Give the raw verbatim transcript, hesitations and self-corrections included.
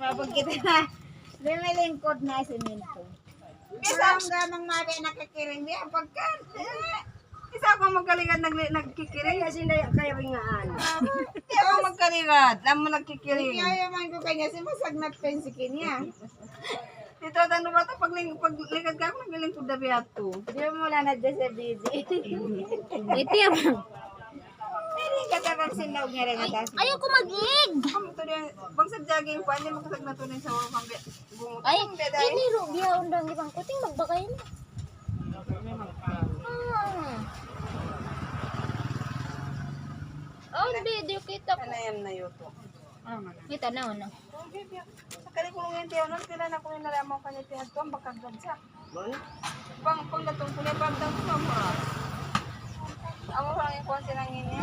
Pag kita na, lumilingkod na siminto. Kaysa ang gamang mabi nakikiring niya, pagka, eh, isa ako magkaligad nag-, nagkikiring. Kasi hindi kaya ringaan. Hindi ako magkaligad, amu nagkikiring. Kaya man ko kanya si masagnat pa yung sikin niya. Dito, ano ba ito? Pag ling-, pag ligad ka ako, naglilingkod na biya to. Di mo wala na dyan sa baby. Ito yung Pwede ka tabang sinlaw niya rin atas. Ayaw ko mag-ig. Kamu to rin, bang sa jogging pa, hindi magkasag na to rin sa ulo kang bi-, bungot. Ay, hindi, dahil ini ro, biya undang ibang kuting magbakay na. Ah. Oh, video kita ko. Ano yan na YouTube? Kita na, ano? Sa kali ko nung yung tiyaw nun, kailan ako yung nalaman pa niya tiyaw to, ang bakag doon sa. Pang, pang datong ko na, pang datong ko na. Ang orang yung kuwan silang ini.